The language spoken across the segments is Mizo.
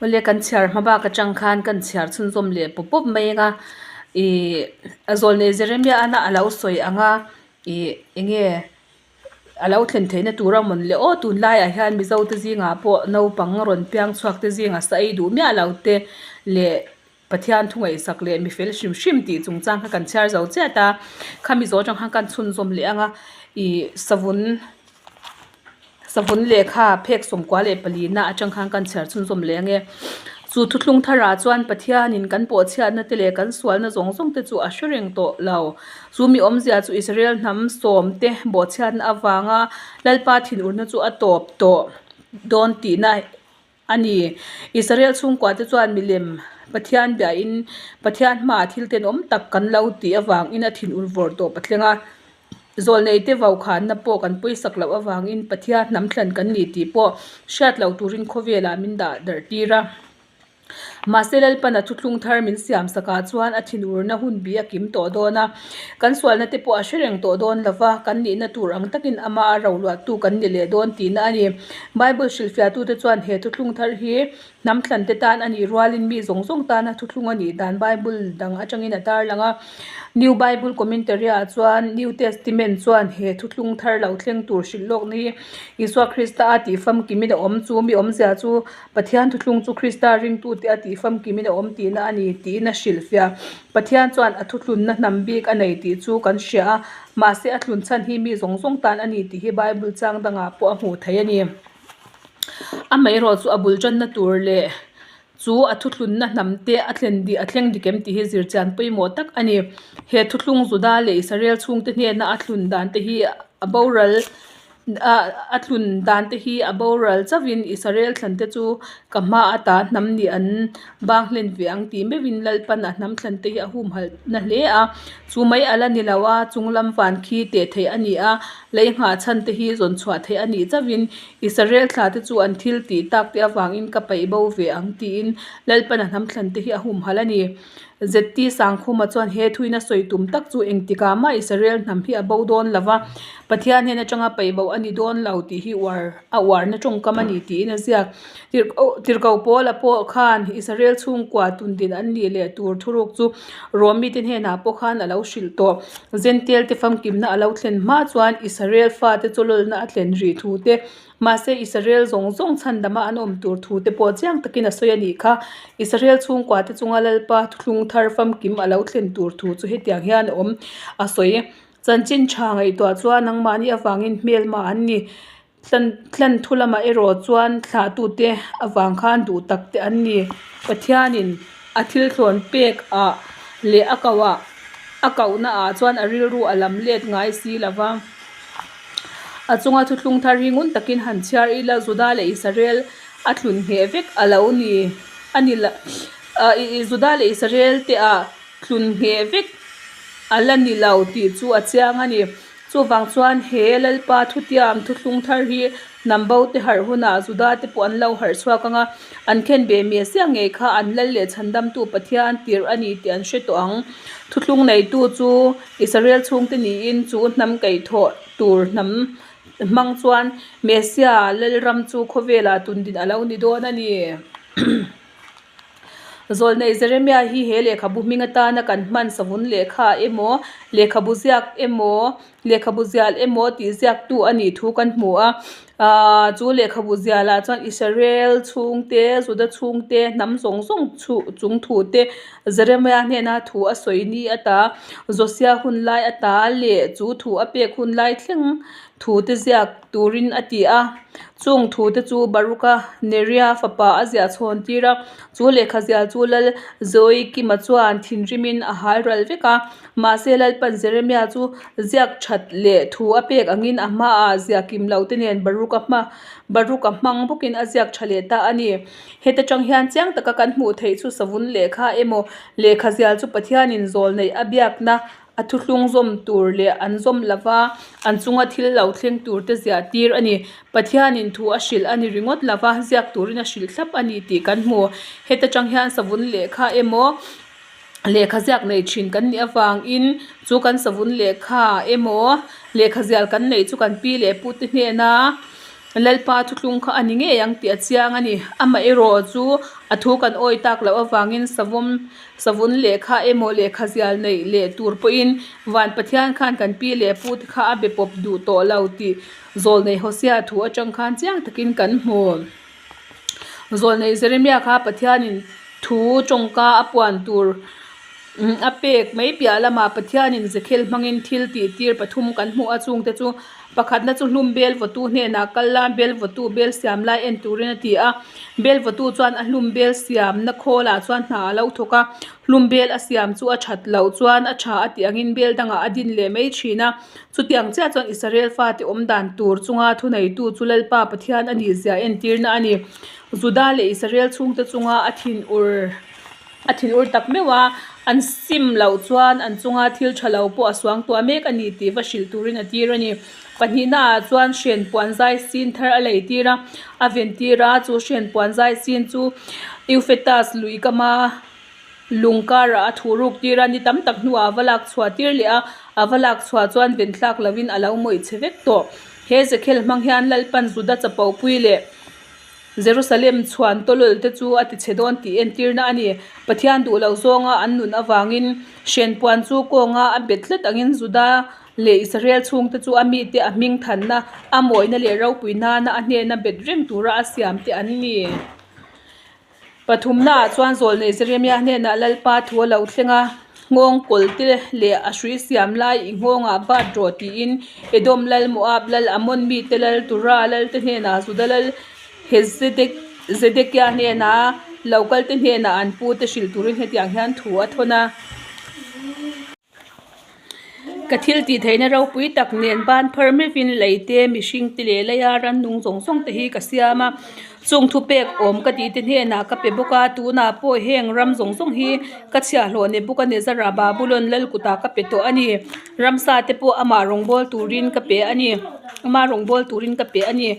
Awle kan chhiar hma bak atang khan kan chhiar chhunzawm leh pawp pawp mai ang a ihh a zawlnei Jeremia ana a lo sawi ang a ihh eng nge a lo thlen theihna tur a mawn le aw tunlaiah hian Mizo te zingah pawh naupang rawn piang chhuak te zingah sa ei duh miah lo te leh Pathian thu ngaihsak leh mi fel hrim hrim tih chungchang kha kan chhiar zo chiat a, khami zawh atang khan kan chhunzawm leh ang a, ih savun savun lehkha phek sawmkua leh palina atang khan kan chhiar chhunzawm leh ang e. Chu thuthlung tharah chuan Pathianin kan pawhchhiatna te leh kan sualna zawng zawng te chu a hre reng tawh lo. Chu mi awmzia chu Israel hnam sawm te bawhchhiatna avanga Lalpa thinurna chu a tawp tawh dawn tihna A ni. Israel chhungkuate chuan milem Pathian biain Pathian hmaah thil tenawm tak kan lo tih avangin a thinur vawrh tawp a thleng a. Zawlneite vaukhanna pawh kan pawisak loh avangin Pathian hnam thlan kan ni tih pawh hriat loh turin khawvelah min dah darh tir a. Mahse Lalpan a thuthlung thar min siam sakah chuan a thinurna hun bi a kim tawh dawn a. Kan sualna te pawh a hre reng tawh dawn lova, kan nihna tur ang takin amah a roluahtu kan ni leh dawn tihna a ni. Bible hrilhfiahtute chuan he thuthlung thar hi hnam thlante tan a nih rualin mi zawng zawng tana thuthlung a nih dan Bible dang atangin a tarlang a. New Bible Commentary-ah chuan New Testament chuan he thuthlung thar lo thleng tur hrilh lawkna hi Isua Krista a tih famkimin a awm chu mi awmzia chu Pathian thuthlung chu Krista ringtute a tih famkimin a awm tihna a ni tiin a hrilhfiah. Pathian chuan a thuthlunna hnam bik a nei tih chu kan hria a, mahse a thlun chhan hi mi zawng zawng tan a ni tih hi Bible chang dangah pawh a hmuh theih a ni. Amaherawh chu a bul tanna tur leh chu a thuthlunna hnam te a thlen dih a thleng dik em tih hi zirchian pawimawh tak a ni. He thuthlung Juda leh Israel chhungte hnena a thlun dan te hi a boral A tlun dan te hi a boral chauhin Israel thlan te chu ka hma ata hnam nih an bang hlen ve ang tih meuhin Lalpan a hnam thlan te hi a humhalh na hle a. Chu mai a la ni lo a, chung lam van khi teh theih a ni a, lei nghah chhan te hi zawn chhuah theih a nih chauhin Israel thla te chu an thil tih tak te avangin ka paih bo ve ang tiin Lalpan a hnam thlan te hi a humhalh a ni. ZT Sangkhuma chuan he thuina sawi tum tak chu engtikah mah Israel hnam hi a bo dawn lo va, Pathian hnen atanga paih bo a ni dawn lo tih hi uar a uarna tawngkam a ni tiin a ziak. Tirhkoh Paula pawh khan Israel chhungkua tundin an nih leh tur thuruk chu Rom mite hnenah pawh khan a lo hrilh tawh. Zentail te famkimna a lo thlen hma chuan Israel fate chawlawlna a thlen rih thu te Mahse, Israel zawng zawng chhandama an awm tur thu te pawh chiang takin a sawi a nih kha. Israel chhungkua te chunga Lalpa thuthlung thar famkim a lo thlen tur thu chu hetiang hian a awm a sawi. Chanchin tha ngaihtuah chuan nangmahni avangin hmelma an ni. Tlan thu lamah erawh chuan thlahtute avang khan duh tak te an ni. Pathianin a thil thlawn pek ah leh a koh ah a kohna ah chuan a rilru a lam let ngai si lo va. A chunga thuthlung thar hi ngun takin han chhiar ila Juda leh Israel a thlun ngheh vek a lo ni a ni la Juda leh Israel te ah thlun ngheh vek a la ni lo tih chu a chiang a ni. Chuvang chuan he Lalpa thutiam thuthlung thar hi hnam bo te harh hunah Juda te pawh an lo harh chhuak ang a, an khen ve miah siah ngei kha an lal leh chhandamtu Pathian tirh a ni tih an hre tawh ang. Thuthlung neitu chu Israel chhungte niin chu hnam kaihthawh tur hnam hmang chuan Messia Lalram chu khawvelah tundin a lo ni dawn a ni. Zawlnei Jeremia hi he lehkhabu hming atana kan hman savun lehkha emaw, lehkhabu ziak emaw, lehkhabu zial emaw tih ziaktu a nih thu kan hmu a. Aaa chu lehkhabu zialah chuan Israel chhungte, Juda chhungte, hnam zawng zawng chung thute Jeremia hnena thu a sawi ni ata, Josia hun lai ata leh chu thu a pek hun lai thleng thute ziak turin a ti a. Chung thute chu Baruka Neria fapa a ziah chhawn tir a, chu lehkha zial chu Lal Joiakima chuan thinrimin a hal ral vek a. Mahse Lalpan Jeremia chu ziak that leh thu a pek angin a hmaah ziah kim lo te nen Baruka hma Baruka hmang bawkin a ziak tha leh ta a ni. Heta tang hian chiang taka kan hmuh theih chu savun lehkha emaw lehkha zial chu Pathianin zawl neih a biakna a thuthlung zawm tur leh an zawm lova an chunga thil lo thleng tur te ziah tir a ni. Pathianin thu a hrilh a ni ringawt lova ziak turin a hrilh thlap a ni tih kan hmu. Heta tang hian savun lehkha emaw lehkha ziak nei thin kan nih avangin chu kan savun lehkha emaw lehkha zial kan neih chu kan pi leh pute hnena. Lalpa thuthlung kha a ni ngei ang tih a chiang a ni. Amaherawh chu a thu kan awi tak loh avangin savawm savun lehkha emaw lehkha zial neih leh tur pawhin Van Pathian khan kan pi leh pu te kha a be pawp duh tawh lo tih Zawlnei Hosea thu atang khan chiang takin kan hmu. Zawlnei Jeremia kha Pathianin thu tawngka a puan tur a pek mai piah lamah Pathianin Zekhel hmangin thil tih tir pathum kan hmuh a, chungte chu pakhatna chu hlum bel vawtu hnenah kal la, bel vawtu bel siam lai en turin a ti a, bel vawtu chuan a hlum bel siamna khawlah chuan hna a lo thawk a, hlum bel a siam chu a that loh chuan a tha a tih angin bel dangah a din leh mai thin a. Chutiang chiah chuan Israel fate awm dan tur chunga thuneitu chu Lalpa Pathian a nihzia entirna a ni. Juda leh Israel chhungte chunga a thinur a thinur tak meuh a, an sim loh chuan an chunga thil tha lo pawh a suang tuah mek a ni tih va hrilh turin a tir a ni. Pahnihnaah chuan hren puan zai sin thar a lei tir a, a ven tir a, chu hren puan zai sin chu Eufetas lui kama Lung karah a thuh ruk tir a, ni tam tak hnuah a va lak chhuah tir leh a, a va lak chhuah chuan ven thlak lovin a lo mawih chhe vek tawh. He Zekhel hmang hian Lalpan Juda chapopui leh Jerusalem chhuan tawlawlh te chu a ti chhe dawn tih entirna a ni. Pathian duh loh zawnga an nun avangin hrenpuan chu kawnga a bet tlat angin Juda leh Israel chhungte chu a mite a hming thanna, a mawihna leh ropui nana a hnena bet reng tura a siamte an ni. Pathumnaah chuan Zawlnei Jeremia hnenah Lalpa thu a lo thleng a, Nghawng kawlte leh a hrui siam lai i nghawngah bat rawh tiin Edom lal, Moab lal, Ammon mite lal, Tura lalte hnenah, Juda lal Zedekia hnenah, lo kalte hnenah an pute hrilh turin hetiang hian thu a thawn a. Ka thil tih theihna ropui tak nen ban phar meuhin lei te, mihring te leh leia rannung zawng zawng te hi ka siam a, chung thupek awm ka tih te hnenah ka pe bawk a, tunah pawh heng ram zawng zawng hi ka chhiahhlawh Nebuchadnezzar-a Babulon lal kutah ka pe tawh a ni, ramsa te pawh amah rawngbâwl turin ka pe a ni, ama rawngbâwl turin ka pe a ni,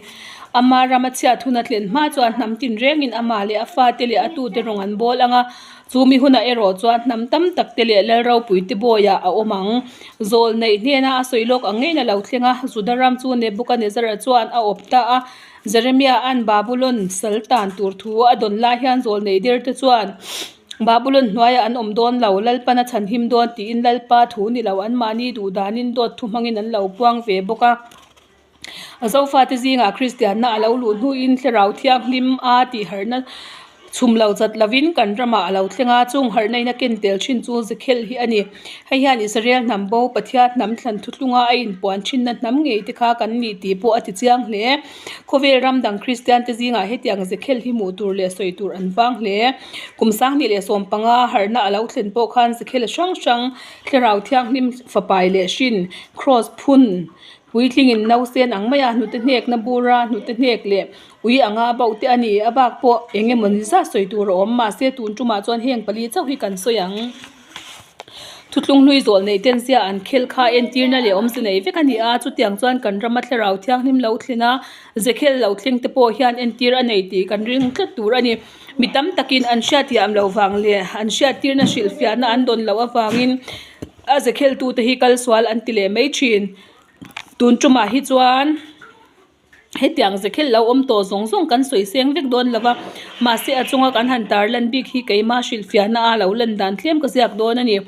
ama rama chhiat hun a thlen hma chuan hnam tinrengin amah leh a fate leh a tute rawng an bâwl ang a. Chu mi hunah erawh chuan hnam tam tak te leh lal ropui te bawiah a awm ang. Zawl neih hnena a sawi lawk ang ngeiin a lo thleng a, Juda ram chu Nebuchadnezzar-a chuan a awp ta a. Jeremia-a'n Babulon sal tan tur thu a dawn lai hian zawl nei der te chuan Babulon hnuaiah an awm dawn lo, Lalpan a chhanhim dawn tiin Lalpa thu ni lo anmahni duh danin dawt thu hmangin an lo puang ve bawk a. Zofate zingah Kristianna a lo luh hnuin Thlarau Thianghlim a tih harhna chhum lo chat lovin kan ramah a lo thleng a, chung harhna in a ken tel thin chu Zekhel hi a ni. Hei hian Israel hnam bo Pathian hnam thlan thuthlunga a inpuan thinna hnam ngei te kha kan ni tih pawh a ti chiang hle. Khawvel ram dang Kristiante zingah hetiang Zekhel hi hmuh tur leh sawi tur an vang hle. Kum sanghnih leh sawmpanga harhna a lo thlen pawh khan Zekhel hrang hrang Thlarau Thianghlim fapai leh hrin, Kraws phun, Puitlingin nausen ang maia hnute hnekna bura hnute hnek leh ui anga bauh te a ni. A bak pawh eng emaw ni zat sawi tur a awm. Mahse tun tumah chuan heng pali chauh hi kan sawi ang. Thuthlung hlui zawh neih ten zia an khel kha entirna leh awmze nei vek a ni a. Chutiang chuan kan rama thlarau thianghlim lo thlen a, ze khel lo thleng te pawh hian entir a nei tih kan ring tlat tur a ni. Mi tam takin an hriathiam loh vang leh an hriattirna hrilhfiahna an dawn loh avangin a ze kheltute hi kal sual an ti leh mai thin. Tun tumah hi chuan hetiang ze khel lo awm tawh zawng zawng kan sawi seng vek dawn lo va, mahse a chunga kan han tar lan bik hi keimah hrilhfiahna a lo lan dan tlem ka ziak dawn a ni.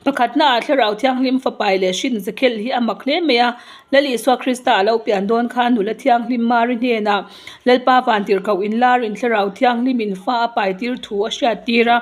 Pakhatna ah Thlarau Thianghlim Fapai leh Hrin ze khel hi a mak hle mai a, Lal Isua Krista a lo pian dawn khan nula thianghlim Mari hnenah Lalpa vantirhkoh inlarin Thlarau Thianghlimin fa a pai tir thu a hriat tir a.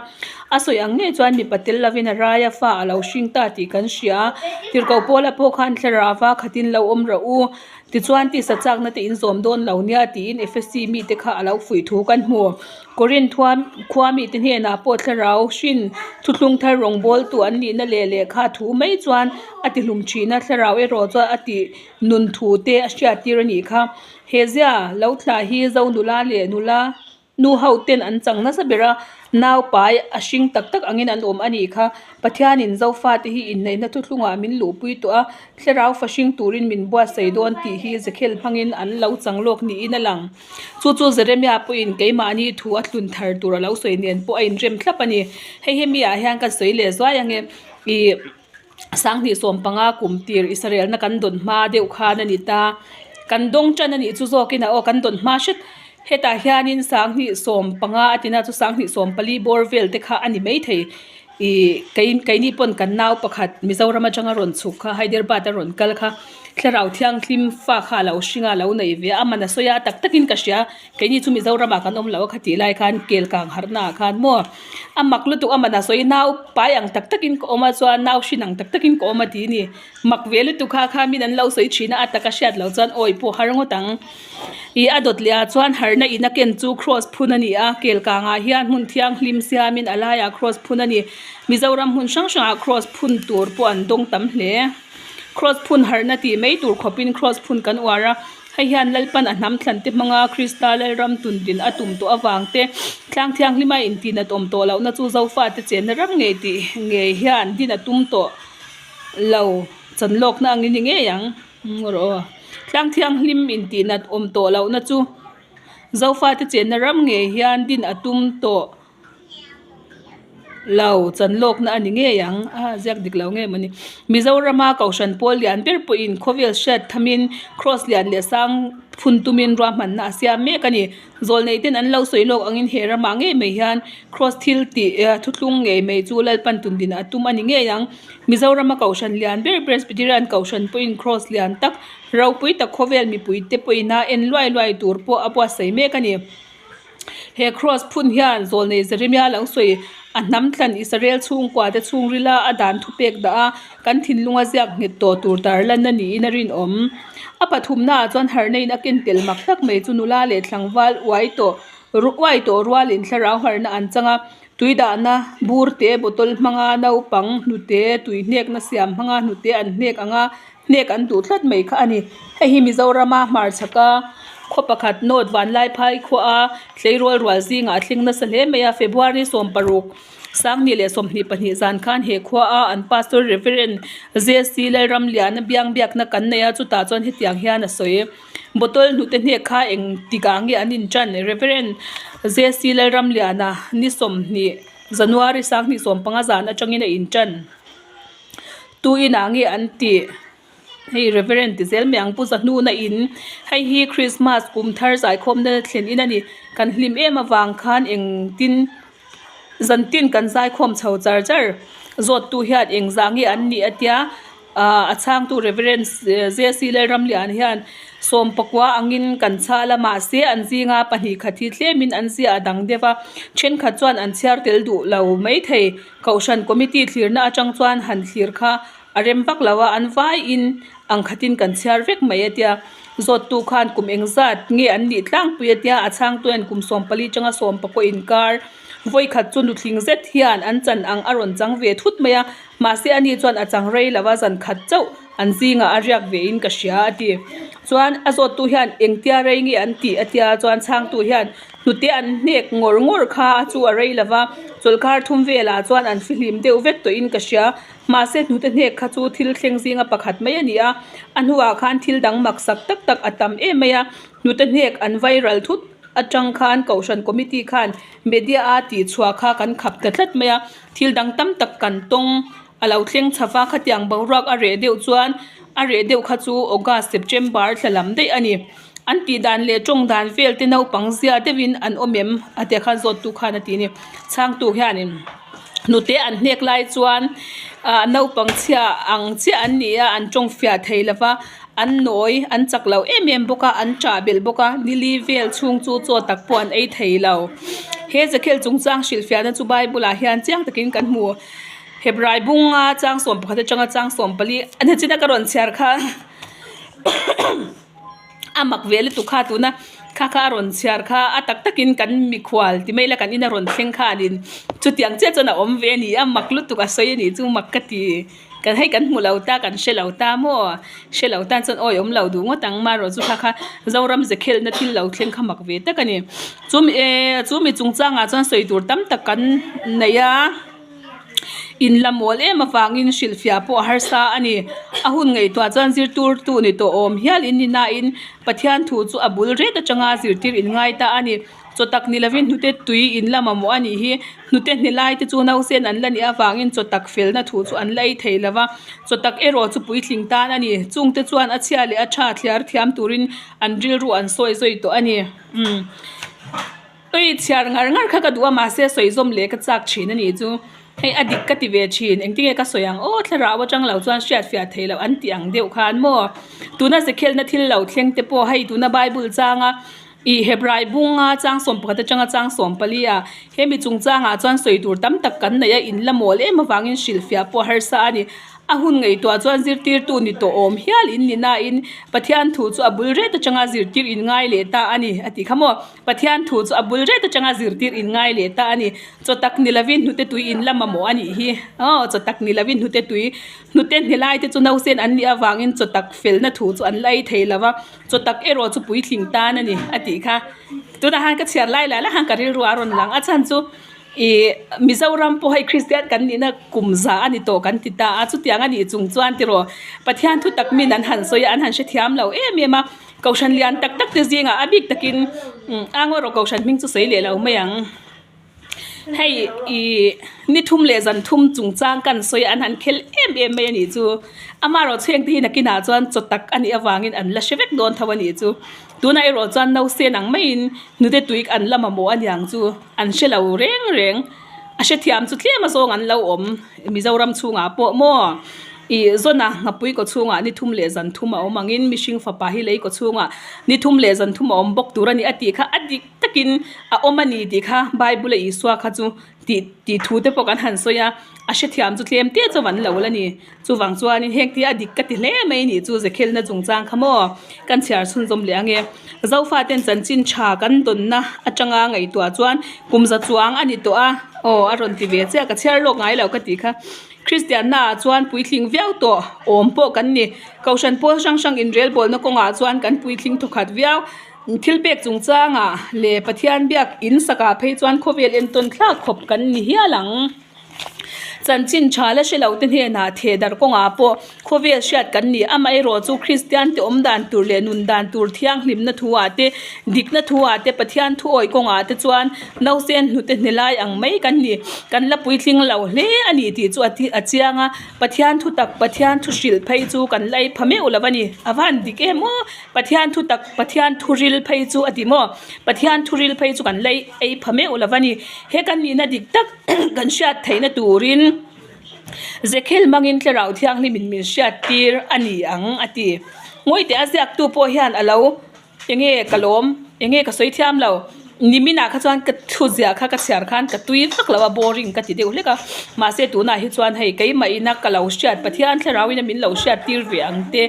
A sawi ang ngei chuan mipa tel lovin a raia fa a lo hring ta tih kan hria. Tirhkoh Paula pawh khan Thlarauva khatin lo awm rawh u, tichuan tisa chakna te in zawm dawn lo nia tiin Efesi mite kha a lo fuih thu kan hmu. Korinth khua mite hnenah pawh Thlarau hrin thuthlung thar rawngbawltu an nihna leh lehkha thu mai chuan a tihlum thin a, Thlarau erawh chuan a tih nun thu te a hriattir a nih kha. He zia lo thlah hi Zo nula leh nula nu ho ten an chang nasa ber a, nau pai a hring tak tak angin an awm a nih kha. Pathianin Zofate hi inneihna thuthlungah min luhpui tawh a, thlarau fa hring turin min buatsaih dawn tih hi Zekhel hmangin an lo chang lawk niin a lang. Chu chu Jeremia pawhin keimahni thu a tlun thar tur a lo sawi nen pawh a inrem thlap a ni. Hei hi mi ah hian ka sawi leh zuai ange ih. Sanghnih 15 kum tir Israelna kan dawn hma deuh khan a ni ta. Kan dawng tan a nih chu zawkin a aw kan dawn hma hret. Hetah hianin 2015 a tina chu 2014 bawr vel te kha a ni maithei. Ih kei keini pawn kan nau pakhat Mizoram atanga rawn chhuk kha Hyderabad a rawn kal kha thlarau thianghlim fa kha a lo hring a a lo nei ve a a man a sawi a tak takin ka hria keini chu Mizoramah kan awm lo a khatih lai khan kel kang harhna ah khan maw a mak lutuk a man a sawi nau pai ang tak takin ka awm a chuan nau hrin ang tak takin ka awm a ti a ni mak ve lutuk kha kha min an lo sawi thin a a taka hriat loh chuan awi pawh har ngawt ang. Ih a dawt leh ah chuan harhna in a ken chu cross phun a ni a, kel kangah hian hmun thianghlim siamin a laiah cross phun a ni. Mizoram hmun hrang hrangah cross phun tur pawh an dawng tam hle. Cross phun harhna tih mai tur khawpin cross phun kan uar a, hei hian Lalpan a hnam thlan te hmanga Krista Lalram tundin a tum tawh avang te, tlang thianghlima intihnat awm tawh lohna chu Zofate chenna ram ngei tih ngei hian din a tum tawh lo chanlawkna angin ni ngei ang. Rawh aw. Tlang thianghlim intihnat awm tawh lohna chu Zofate chenna ram ngei hian din a tum tawh lo chanlawkna a ni ngei ang. A ziak dik lo ngei mawni. Mizorama Kohhran pawl lian ber pawhin khawvel hriat thamin Kraws lian leh sang phun tumin ruahmanna a siam mek a ni. Zawlnei ten an lo sawi lawk angin he ramah ngei mai hian Kraws thil tih thuthlung ngei mai chu Lalpan tundin a tum a ni ngei ang. Mizorama Kohhran lian ber Presbyterian Kohhran pawhin Kraws lian tak ropui tak khawvel mipui te pawhin a en luai luai tur pawh a buatsaih mek a ni. He Kraws phun hian Zawlnei Jeremia lo sawi a hnam thlan Israel chhungkua te chhungrila a dan thupek dah a, kan thinlunga ziak nghet tawh tur tarlan a niin a rinawm. A pathumnaah chuan harhna in a ken tel mak tak mai chu nula leh tlangval uai tawh uai tawh rualin thlarau harhna an chang a, tui dahna bur te bottle hmanga naupang hnute tui hnekna siam hmanga hnute an hnek ang a, hnek an duh tlat mai kha a ni. Hei hi Mizorama hmarchhaka khaw pakhat North Vanlaiphai khuaa tleirawl rual zingah a thleng nasa hle mai a, February 16. 2022 zan khan he khua a an Pastor Rev. JC Lalramliana biang biakna kan nei a, chutah chuan hetiang hian a sawi. Bottle hnute hnek kha eng tikah nge an intan? Rev. JC Lalramliana ni 20 January 2015 zan atangin a intan. Tu inah nge an tih? Hei Reverend ti zel mai ang Pu Zahnuna in hei hi Christmas kum thar zaikhawmna thlen in a ni. Kan hlim em avang khan engtin zantin kan zaikhawm chho char char zawttu hian engzah nge an nih a tia ah a chhangtu Reverend JC Lalramlian hian sawmpakua angin kan chhal a mahse an zinga 2 khat hi tlemin an zia a dang deuh a thenkhat chuan an chhiar tel duh lo maithei Kohhran committee thlirna atang chuan han thlir kha A rem vak lo a, an vaiin ang khatin kan chhiar vek mai a tia. Zawttu khan kum engzat nge an nih tlangpui a tia, a chhangtu hian kum 14 tanga 19 inkar vawi khat chu nutling zet hian an chan ang a rawn chang ve thut mai a, mahse ani chuan a chang rei lo a, zan khat chauh an zingah a riak ve in ka hria a ti. Chuan a zawttu hian engtia rei nge an tih a tia, chuan chhangtu hian hnute an hnek ngawr ngawr kha chu a rei lo va, chawlhkar thum velah chuan an fihlim deuh vek tawhin ka hria. Mahse hnute hnek kha chu thil thleng zinga pakhat mai a ni a, a hnuah khan thil dang maksak tak tak a tam em mai a, hnute hnek an viral thut atang khan Kohhran Committee khan media a tihchhuah kha kan khap ta tlat mai a, thil dang tam tak kan tawng a lo thleng chho va, khatiang boruak a reh deuh chuan a reh deuh kha chu August, September thla lam daih a ni. An tih dan leh tawng dan vel te naupang zia deuhin an awm em? A tia khan zawttu khan a ti a ni. Chhangtu hianin hnute an hnek lai chuan ah naupang chhia ang chiah an ni a, an tawng fiah thei lo va, an nawi an chak lo em em bawk a, an ṭah belh bawk a, nili vel chhung chu chaw tak pawh an ei thei lo. He Zekhel chungchang hrilhfiahna chu Bible ah hian chiang takin kan hmu. Hebrai bunga chang 11 atanga chang 14 a nachina ka rawn chhiar kha. A mak ve lutuk kha tuna kha kha a rawn chhiar kha a tak takin kan mikhual ti mai ila kan in a rawn thleng khanin chutiang chiah chuan a awm ve a ni a mak lutuk a sawi a nih chu mak ka ti kan hei kan hmu lo ta kan hre lo ta maw hre lo tan chuan awi awm lo duh ngawt ang marawh chu kha kha Zoram ze khelhna thil lo thleng kha mak ve tak a ni chumi ehh chumi chungchangah chuan sawi tur tam tak kan nei a. In la mawl em avangin hrilhfiah pawh a harsa a ni. A hun ngaihtuah chuan zirturtu ni tawh awm hial in ni nain Pathian thu chu a bul ret atanga zirtir in ngai ta a ni. Chaw tak ni lovin hnute tui in la mamawh a nih hi. Hnute hni lai te chu nausen an la nih avangin chaw tak felna thu chu an la ei thei lo va. Chaw tak erawh chu puitling tan a ni. Chungte chuan a chhia leh a tha thliar thiam turin an rilru an sawi zawi tawh a ni. Umm. Ui chhiar ngar ngar kha ka duh a mahse sawi zawm leh ka chak thin a nih chu. Hei a dik ka ti ve thin engtinge ka sawi ang aw thlarau atang lo chuan hriat fiah theih loh an tih ang deuh khan maw. Tuna zekhelna thil lo thleng te pawh hei tuna bible changa ih Hebrai bunga chang 11 atanga chang 14 ah hemi chungchangah chuan sawi tur tam tak kan neih a in la mawl em avangin hrilhfiah pawh harsa a ni. A hun ngaihtuah chuan zirtirtu ni tawh awm hial in ni nain Pathian thu chu a bul ret atanga zirtir in ngai leh ta a ni a ti kha maw. Pathian thu chu a bul ret atanga zirtir in ngai leh ta a ni. Chaw tak ni lovin hnute tui in la mamawh a nih hi. Aw, chaw tak ni lovin hnute tui, hnute hni lai te chu nausen an nih avangin chaw tak felna thu chu an la ei thei lo va, chaw tak erawh chu puitling tan a ni a tih kha. Tunah khan ka chhiar lai lah lah khan ka rilru a rawn lang a chhan chu ih Mizoram pawh hei Kristian kan nihna kum za a ni tawh kan ti ta a, chutiang a nih chung chuan tiraw Pathian thu tak min an han sawi a, an han hrethiam lo em em a. Kohhran lian tak tak te zingah a bik takin a ngaw rawh kohhran hming chu sawi leh lo mai ang. Hei ih ni thum leh zan thum chungchang kan sawi a an han khel em em mai a nih chu. Amaherawh chheng te hi nakinah chuan chaw tak a nih avangin an la hre vek dawn tho a nih chu. Tunah erawh chuan nausen ang maiin hnute tuik an la mamawh a niang chu an hre lo reng reng. A hrethiam chu tlem azawng an lo awm Mizoram chhungah pawh maw ih zawna nghapui kaw chhungah ni thum leh zan thum a awm angin mihring fapa hi lei kaw chhungah ni thum leh zan thum a awm bawk tur a ni a tih kha a dik takin a awm a ni tih kha Bible a Isua kha chu tih tih thu te pawh kan han sawi a a hrethiam chu tlem te chuan an lo la ni. Chuvang chuanin heng te a dik ka ti hle mai nih chu Zekhelna chungchang kha maw kan chhiar chhunzawm leh ange. Zofaten chanchin tha kan dawnna atanga ngaihtuah chuan kum za chuang a ni tawh a, aw a rawn ti ve chiah ka chhiar lawk ngai lo ka tih kha. Kristianna ah chuan puitling viau tawh awm pawh kan ni. Kohhran pawl hrang hrang inrelbawlna kawngah chuan kan puitling thawkhat viau. Thil pek chungchangah leh Pathian biak in sakah phei chuan khawvel entawn thlak khawp kan ni hial ang. Chanchin tha la hre lo te hnenah theh darh kawngah pawh khawvel hriat kan ni. Amaherawh chu Kristian te awm dan tur leh nun dan tur thianghlimna thu ah te, dikna thu ah te, Pathian thu awih kawngah te chuan nausen hnute hne lai ang mai kan ni. Kan la puitling lo hle a ni tih chu a chiang a, Pathian thu tak, Pathian thu hrilh phei chu kan la ei pha meuh lo a ni. A van dik em aw! Pathian thu tak, Pathian thu ril phei chu a ti maw? Pathian thu ril phei chu kan la ei pha meuh lo a ni. He kan nihna dik tak kan hriat theihna turin Zekhel hmangin Thlarau Thianghlimin min hriat tir a ni ang a ti. Ngawite a ziaktu pawh hian a lo enge ka lawm, enge ka sawi thiam lo. Niminah kha chuan ka thu ziah kha ka chhiar khan ka tui vak lo a, boring ka ti deuh hlek a. Mahse tunah hi chuan hei keimah ina ka lo hriat Pathian Thlarauin a min lo hriat tir ve ang te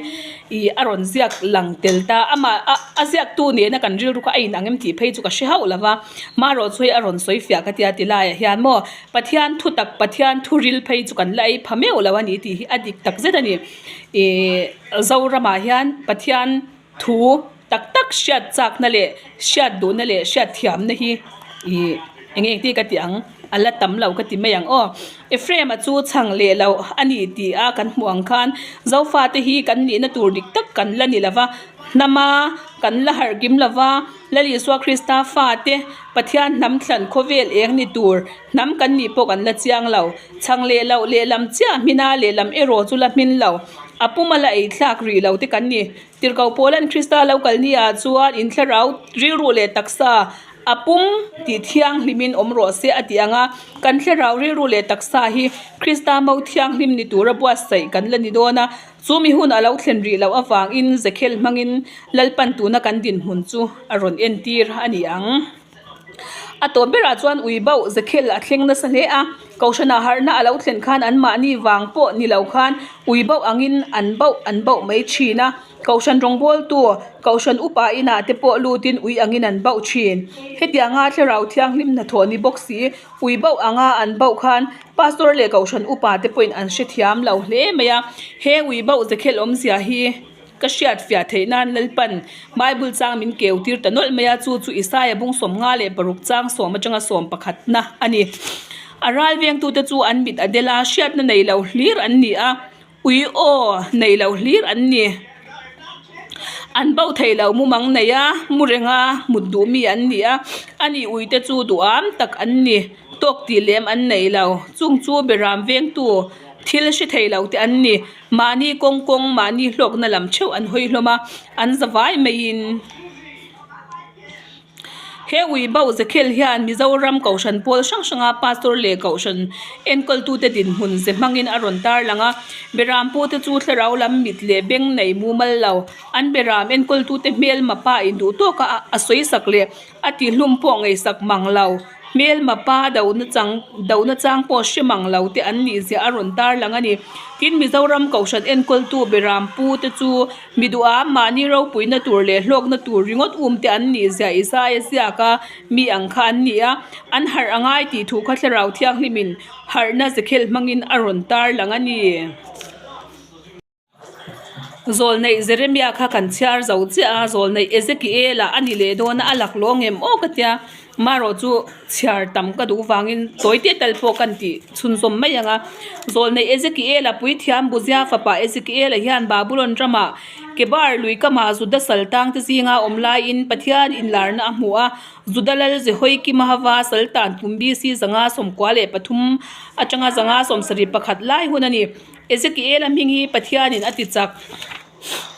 ih a rawn ziak lang tel ta. Amah a a ziaktu nena kan rilru kha a inang em tih phei chu ka hre hauh lo va. Marawh chu hei a rawn sawi fiah ka tia ti laiah hian maw Pathian thu tak Pathian thu ril phei chu kan la ei pha meuh lo a ni tih hi a dik tak zet a ni. Ih Zoramah hian Pathian thu tak tak hriat chakna leh hriat duhna leh hriat thiamna hi ih eng eng tih ka tih ang a la tam lo ka ti mai ang aw. Ephraim-a chu chhang leh loh a ni tih a kan hmuh ang khan Zofate hi kan nihna tur dik tak kan la ni lo va, hnama kan la harh kim lo va, Lal Isua Krista fate Pathian hnam thlan khawvel eng ni tur hnam kan nih pawh kan la chiang lo. Chhang leh loh lehlam chiah hmina lehlam erawh chu la hmin lo. A puma la ei thlak rih lo te kan ni. Tirhkoh Paula'n Krista lo kal ni ah chuan in thlarau rilru leh taksa a pum tih thianghlimin awm rawh se a ti ang a, kan thlarau rilru leh taksa hi Krista mo thianghlim ni tura buatsaih kan la ni dawn a, chu mi hun a lo thlen rih loh avangin Zekhel hmangin Lalpan tuna kan dinhmun chu a rawn entir a ni ang. A tawp berah chuan ui bauh Zekhel a thleng nasa hle a, Kohhranah harhna a lo thlen khan anmahni vang pawh ni lo khan ui bauh angin an bauh an bauh mai thin a. Kohhran rawngbawltu, Kohhran upa inah te pawh lutin ui angin an bauh thin. Hetianga Thlarau Thianghlim hnathawh ni bawk si, ui bauh anga an bauh khan Pastor leh Kohhran upa te pawhin an hrethiam lo hle mai a. He ui bauh Zekhel awmzia hi. Ka hriat fiah theih nan Lalpan Bible chang min keu tir ta nawlh mai a, chu chu Isaia bung 56 chang 10 atanga 11 na a ni. A ral vengtute chu an mit a del a, hriatna nei lo hlir an ni a, ui aw nei lo hlir an ni. An bo thei lo mumang nei a, mu renga mut duh mi an ni a, ani uite chu duham tak an ni, tawk tih lem an nei lo. Chung chu beram vengtu thil hre thei lo te an ni, mahni kawng kawng mahni hlawkna lam theuh an hawi hlawm a, an za vai maiin. He ui bauh zekhel hian Mizoram Kohhran pawl hrang hranga Pastor leh Kohhran enkawltute dinhmun ze hmangin a rawn tarlang a. Beram pute chu thlarau lam mit leh beng nei mumal lo. An beram enkawltute hmelma pa induh tawka a sawisak leh a tihlum pawh ngaihsak mang lo. Hmelma pa dohna chang dohna chang pawh hre mang lo te an nih zia a rawn tarlang a ni. Tin, Mizoram Kohhran enkawltu Beram pu te chu mi duha mahni ropuina tur leh hlawkna tur ringawt um te an nih zia Isaiah ziak a mi ang kha an ni a. An harh a ngai tih thu kha Thlarau Thianghlimin harhna zekhel hmangin a rawn tarlang a ni. Zawlneih Jeremia kha kan chhiar zo chiah a, zawlneih Ezekiel-a a ni leh dawn a, a lak lawng em aw ka tia, marawh chu chhiar tam ka duh vangin tawi te tal pawh kan tih chhunzawm mai ang a. Zawlneih Ezekiel-a puithiam Buzia fapa Ezekiel-a hian Babulon ramah Kebar lui kamah Juda saltang te zinga awm laiin Pathian inlarna a hmu a, Juda lal Jehoiakim-a hava saltan kum BC 593 atanga 571 lai hun a ni. Ezekiel-a hming hi Pathianin a ti chak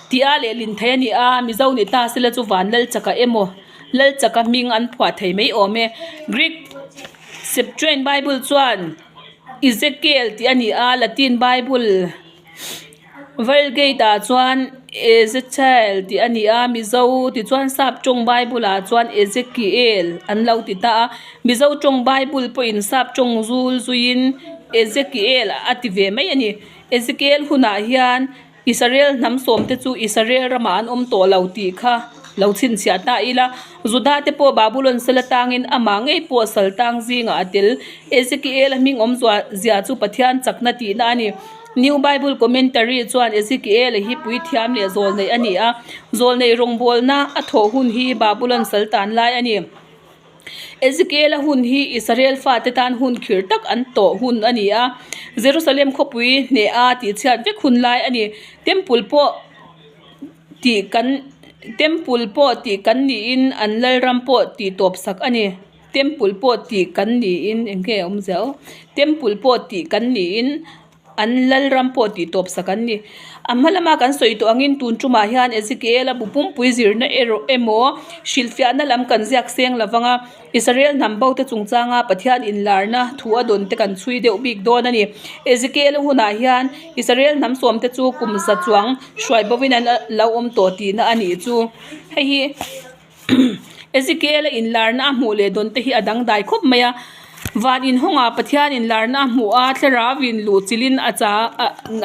tih a lehlin thei a ni a, Mizo ni ta sela chu van lal chaka emaw lal chaka hming an phuah thei mai awm e. Greek Septuagint Bible chuan Ezekiel tih a ni a, Latin Bible Vulgate-ah chuan Ezechael tih a ni a, Mizo tichuan Sap tawng Bible-ah chuan Ezekiel an lo ti ta a, Mizo tawng Bible pawhin Sap tawng zul zuiin Ezekiel a ti ve mai a ni. Ezekiel hunah hian Israel hnam sawmte chu Israel ramah an awm tawh lo tih kha lo chhinchhiah ta ila. Juda te pawh Babulon sal atangin amah ngei pawh sal tang zingah a tel. Ezekiel a hming awm zia chu Pathian chakna tihna a ni. New Bible Commentary chuan Ezekiel hi puithiam leh zawlneih a ni a, zawlneih rawngbawlna a thawh hun hi Babulon sal tan lai a ni. Ezekiel-a hun hi Israel fate tan hun khir tak an tawh hun a ni a, Jerusalem khawpui hneha tihchhiat vek hun lai a ni. Temple pawh tih kan Temple pawh tih kan niin an lalram pawh tih tawp sak a ni. Temple pawh tih kan niin eng nge a awm zia aw Temple pawh tih kan niin An lalram pawh tih tawp sak an ni. A hma lama kan sawi tawh angin tun tumah hian Ezekiel-a bu pumpui zirna erawh emaw hrilhfiahna lam kan ziak seng lo vang a, Israel hnam bote chungchanga Pathian inlarna thu a dawn te kan chhui deuh bik dawn a ni. Ezekiel-a hunah hian Israel hnam sawmte chu kum za chuang hruai bovin an lo awm tawh tihna a nih chu. Hei hi. Ezekiel-a inlarna a hmuh leh dawn te hi a dangdai khawp mai a, van inhawngah Pathian inlarna a hmuh a, thlarauin luh chilhin a cha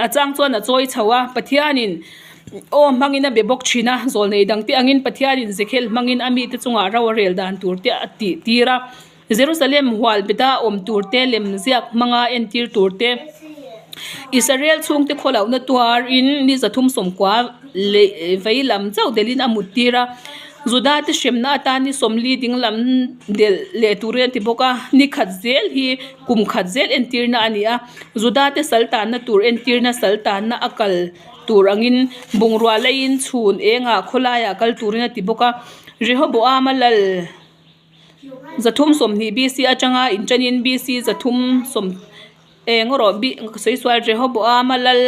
a chang chuan a chawi chho a, Pathianin aw hmangin a be bawk thin a, zawlnei dangte angin Pathianin Zekhel hmangin a mite chungah ro a rel dan tur te a tih tir a. Jerusalem hual beta awm tur te, lem ziak hmanga entir tur te, Israel chhungte khawlohna tuarin ni 390 leh vei lam chauh delhin a mut tir a, Juda te hremna atan ni 40 ding lam delh leh turin a ti bawk a, ni khat zel hi kum khat zel entirna a ni a, Juda te sal tanna tur entirna sal tanna a kal tur angin bungrua leiin chhun engah khawlaiah kal turin a ti bawk a, Rehoboama lal. 320 BC atanga inṭanin BC 300 eng erawh ka sawi sual Rehoboama lal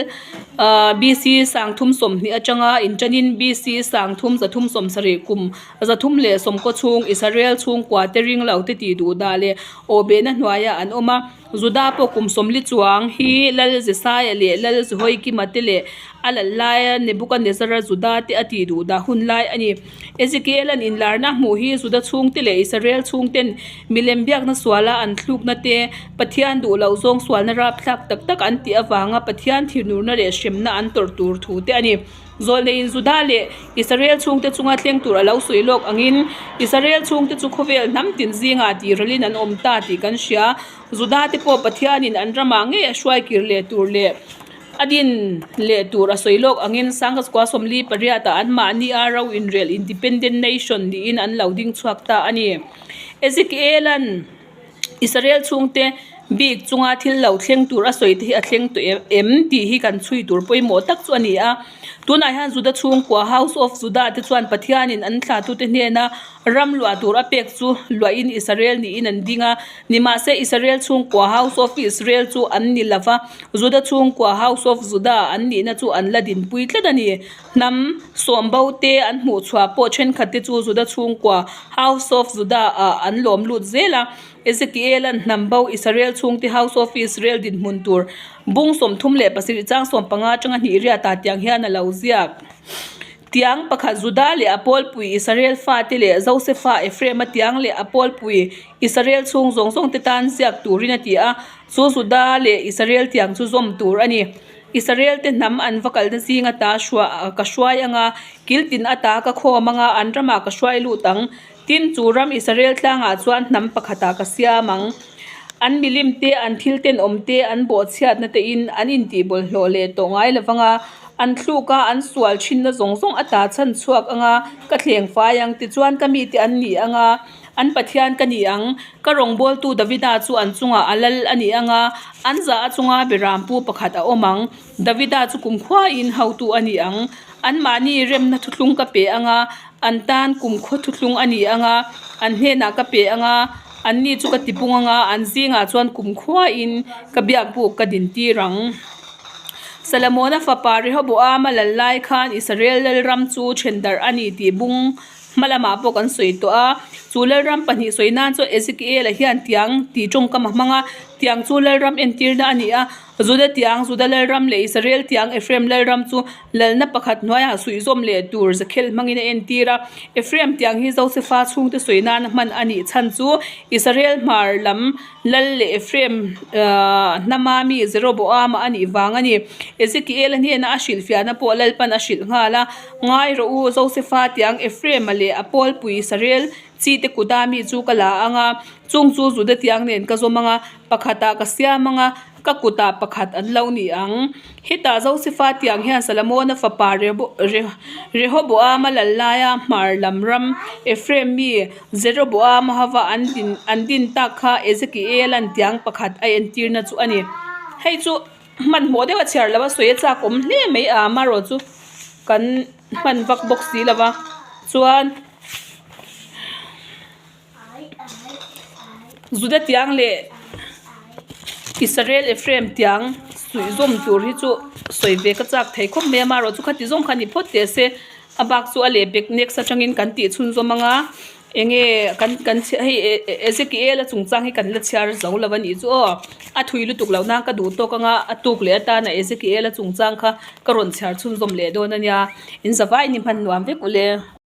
ah BC 320 atanga inṭanin BC 3370 kum 310 chhung Israel chhungkua te ring lo te tih duh dah leh awhbehna hnuaiah an awm a. Juda pawh kum 40 chuang hi Lal Jesaia leh Lal Jehoiakima te leh a lal laia Nebuchadnezzar-a Juda te a tih duh dah hun lai a ni. Ezekiel-a'n inlarna a hmuh hi Juda chhungte leh Israel chhungten milem biakna suala an thlukna te, Pathian duh loh zawng sualna rapthlak tak tak an tih avanga Pathian thirnurna leh hremna an tawrh tur thu te a ni. Zawlneiin Juda leh Israel chhungte chunga thleng tur a lo sawi lawk angin Israel chhungte chu khawvel hnam tin zingah tiralin an awm ta tih kan hria. Juda te pawh Pathianin an ramah ngei a hruai kir leh tur leh A din leh tur a sawi lawk angin Sangkasukua 48 ah anmahni a ro inrel Independent Nation niin an lo ding chhuak ta a ni. Ezekiel-a'n Israel chhungte Bik chunga thil lo thleng tur a sawi te hi a thleng tawh em tih hi kan chhui tur pawimawh tak chu a ni a. Tunah hian Juda chhungkua, House of Judah, te chuan Pathianin an thlatute hnena ram luah tur a pek chu luahin Israel niin an ding a. Nimahse, Israel chhungkua, House of Israel, chu an ni lova, Juda chhungkua, House of Judah, an nihna chu an la dinpui tlat a ni. Hnam sawmbo te an hmuh chhuah pawh thenkhat te chu Juda chhungkua, House of Judah, ah an lawm lut zel a. Ezekiel-a'n hnam bo Israel chhungte House of Israel dinhmun tur bung 37 chang 15 atanga hnih riatah tiang hian a lo ziak. Tiang pakhat Juda leh a pawlpui Israel fate leh Josefa Ephraim-a tiang leh a pawlpui Israel chhung zawng zawngte tan ziak turin a ti a, chu Juda leh Israel tiang chu zawm tur a ni. Israel-te hnam an va kalna zing ata ka hruai anga, kil tin ata ka khawm anga an ramah ka hruai lut ang. Tin, chu ram Israel tlangah chuan hnam pakhatah ka siam ang. An milim te, an thil tenawm te, an bawhchhiatna tein an intihbawlhhlawh leh tawh ngai lo vang a, an thluk a, an sual thinna zawng zawng ata chhan chhuak ang a, ka thleng fai ang. Tichuan, ka mite an ni ang a, an Pathian ka ni ang. Ka rawngbawltu Davida chu an chungah a lal a ni ang a, an zah a chunga berampu pakhat a awm ang. Davida chu kumkhuain hotu a ni ang. Anmahni remna thuthlung ka pe ang a, An tan kumkhaw thuthlung a ni ang a, an hnenah ka pe ang a, anni chu ka tipung ang a, an zingah chuan kumkhuain ka biakbuk ka dintir ang. Salamona fapa Rehoboama lal lai khan Israel lalram chu then darh a ni tih bung hma lamah pawh kan sawi tawh a. Chu lalram pahnih sawi nan chuan Ezekiela hian tiang tih tawngkam a hmang a, tiang chu lalram entirna a ni a. Juda tiang, Juda lalram leh Israel tiang, Ephraim lalram chu lalna pakhat hnuaiah suihzawm leh tur zakhel hmangin a entir a. Ephraim tiang hi Josefa chhungte sawi nana hman a nih chhan chu Israel hmar lam lal leh Ephraim hnama mi Jeroboama a nih vang a ni. Ezekiel-a hnena a hrilhfiahna pawh Lalpan a hrilh nghal a, Ngai rawh u, Josefa tiang Ephraim-a leh a pawlpui Israel chite kuta mi chu ka la ang a, chung chu Juda tiang nen ka zawm ang a, pakhatah ka siam ang a, ka kutah pakhat an lo ni ang. Hetah Josefa tiang hian Salamona fapa Rehoboama lal laia hmar lam ram Ephraim mi Jeroboama hova an din an din tak kha Ezekiela'n tiang pakhat a entirna chu a ni. Hei chu hmanhmawh deuh a chhiar lo a, sawi a chak awm hle mai a, amaherawh chu kan hman vak bawk si lo va chuan. Juda tiang leh Israel Ephraim tiang suihzawm tur hi chu sawi ve ka chak thei khawp mai a amaherawh chu khati zawng kha ni phawt teh se a bak chu a leh bek next atangin kan tih chhunzawm ang a enge kan kan hei Ezekiel a chungchang hi kan la chhiar zo lo a nih chu aw a thui lutuk loh nan ka duh tawk ang a a tuk leh atana Ezekiel a chungchang kha ka rawn chhiar chhunzawm leh dawn a nia in zavai ni hman nuam vek ule.